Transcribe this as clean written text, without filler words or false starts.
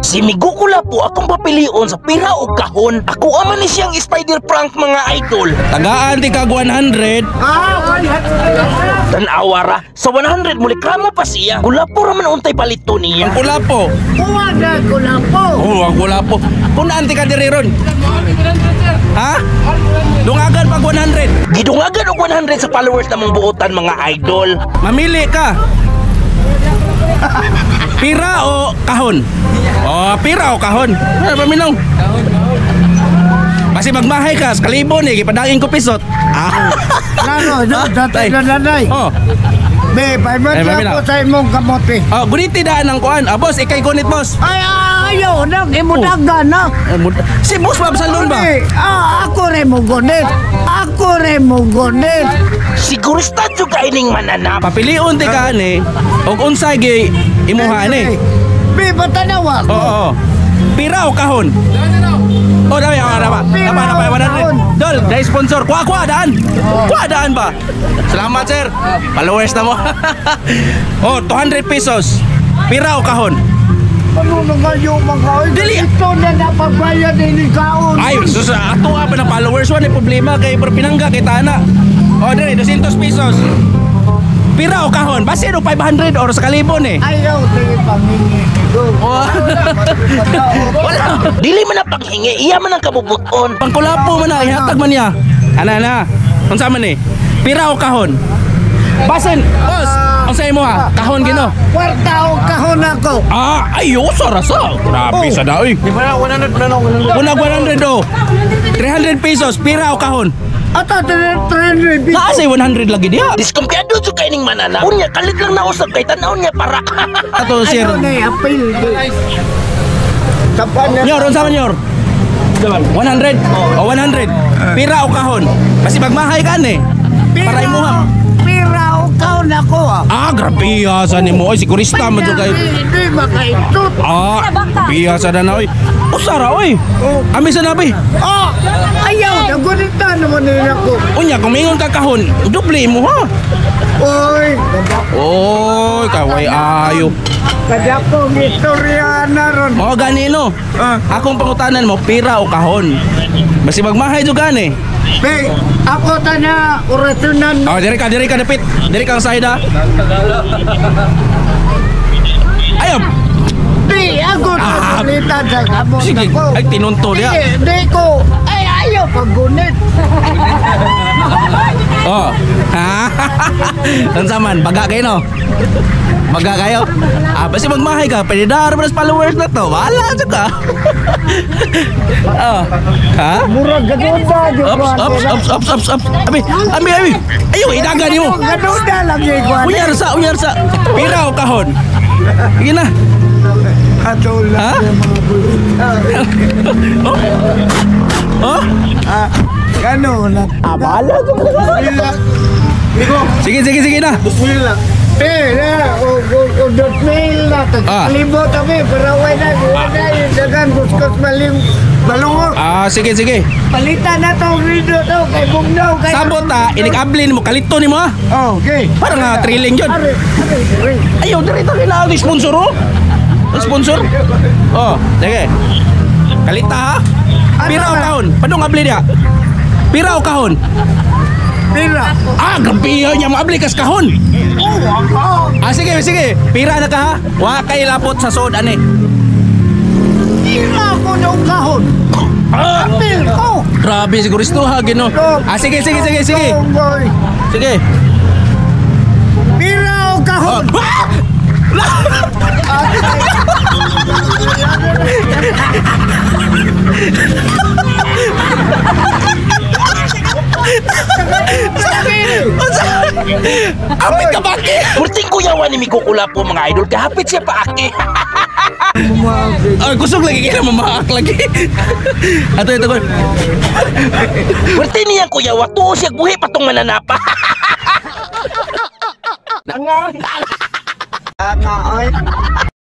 Si Migo Kulapo akong papilion sa pira o kahon. Ako ama ni siyang spider prank, mga idol. Tagaan ti kag 100. Ah, 100. Tan-awa ra, sa 100 mo reklamo pa siya. Kulapo ra man untay palito niya. Ang kulapo. Kuha na ko lang po. Oh, ang kulapo. Punaan ti ka diri ron. Ha? Dungagan pag 100. Gidungagan og 100 sa followers namong buotan, mga idol. Mamili ka. Pira o kahon? Oh, pira o kahon? Ano paminaw? Basi magmahay ka, sa kalibo ni, gipadangin ko pisot. Ah. Lalo, no, dati Tay. na nanay. Oh, Be, Ay, 500 paminaw. Ako sa imong kamote. Oh, guniti daan ang kuan. Ah, boss, ikay gunit, boss. Ay, ayaw na, imudagan na. Eh, si boss Bob Salon ba? Ay, ako rin mo gunit. Ako rin mo gunit. Sigurista jud ka ining mananap. Papilion ti ka ani og unsay gi imuha ani. Be, patanawa ko. Oo. Pira o kahon? Oh, dami ako na ba? Pira Napa, napa, o 100. kahon? Dol, dahil sponsor. Kuha, kuha, daan. Kuha, daan ba? Salamat, sir. Followers na mo. Oh, 200 pesos. Pira o kahon? Ano na kayo mga oy? Dili. Ito na napagbayad ni kaon. Ay, sus, ato pa na followers. Wala problema kay pero pinangga kay tana. Oh, dire, 200 pesos. Pira o kahon? Basta no 500 or sa kalibon eh. Ayaw, sige, pangingi. Oh. Wala. Dili man ang panghingi, iya man ang kabubuton. Pangkulapo man na, ihatag man niya. Ana na. Unsa man eh? Pira o kahon? Basin, boss, unsa imo ha? Kahon gino. Kwarta o kahon ako. Ah, ayo sa rasa. Grabe Oh. sa daoy. Di ba 100 na lang? Una 100 do. 300 pesos, pira o kahon? Ato, 300 pesos. Naa say 100 lagi diha. Diskumpiyado jud ka ining mananap. Unya kalit lang na usab kay tan-aw niya para. Ato sir. Ano na eh, apil. Tapan na. Nyor, unsa man nyor? 100. O 100. Pira o kahon? Kasi magmahay ka ni. Para imuha. Pira o kahon ako ah. Ah, grabe sa nimo. Oy, sigurista man jud kayo. Hindi makaitut. Ah, biya sa na oy. Usara oy. Ami sa nabi. Oh, ayaw, nagunita naman nila ako. Unya kung mingon ka kahon, doble mo ha. Oy, Oy, kaway ayo. kada kong istorya na ron. Mao gani no. Akong pangutanan mo, pira o kahon? Basi magmahay jud gani. Be, ako ta na orasunan. Oh, diri ka dapit. Diri kang side ha. Ayo, Di, ako na Ah. gunita sa kamot sige. ako. Ay tinunto Di, niya. di ko, ay ayaw paggunit. Oh. Unsa man, baga kayo no? Baga kayo? Ah, basi magmahay ka, pwede dar mo followers na to. Wala jud ka. Oh. Ha? Murag gaduda, Ops, ops, ops, ops, ops, ops. Abi, abi, abi. Ayo, idaga nimo. Gaduda lang yung kuwan. Unyar sa, unyar sa. Pira o kahon? Sige na. Ato Ha? lang yung mga bulit. Oh? Oh? Ah, gano'n na. Abala. Sige, sige, sige na. Bismillah. Eh, na, o 2,000 na, libot kami, pero wala na, wala na, yung dagan, kuskus maling, balungo. Ah, sige, sige. Palitan na to, rido to, kay Bugnaw, kay... Sabot ha, inikablin mo, kalito ni mo ha. Oh, okay. Parang nga, thrilling yun. Are, are, are. Ayaw, diri to kailangan yung sponsor oh. Ang sponsor? Oh, sige. Kalita ha. Pira o kahon? Padung abli niya. Pira o kahon? Pira. Ah, grabe yun niya maabli kas kahon. Oh, ako. Ah, sige, sige. Pira na ka ha. Wa kay lapot sa sod ani. Pira ko ng kahon. Ah, Apil ko. grabe siguro ha gino. Ah, sige, sige, sige, sige. Tunggoy. Sige. Pira o Oh. kahon. Ah! Apit ka baki. Murting kuyawan ni Migo Kulapo, mga idol, kahapit siya paaki. Ay, kusog lagi kaya mamaak lagi. Ato ito ko. Murting niyang kuyawa, tuo siya buhi patong mananapa. Ah, ay.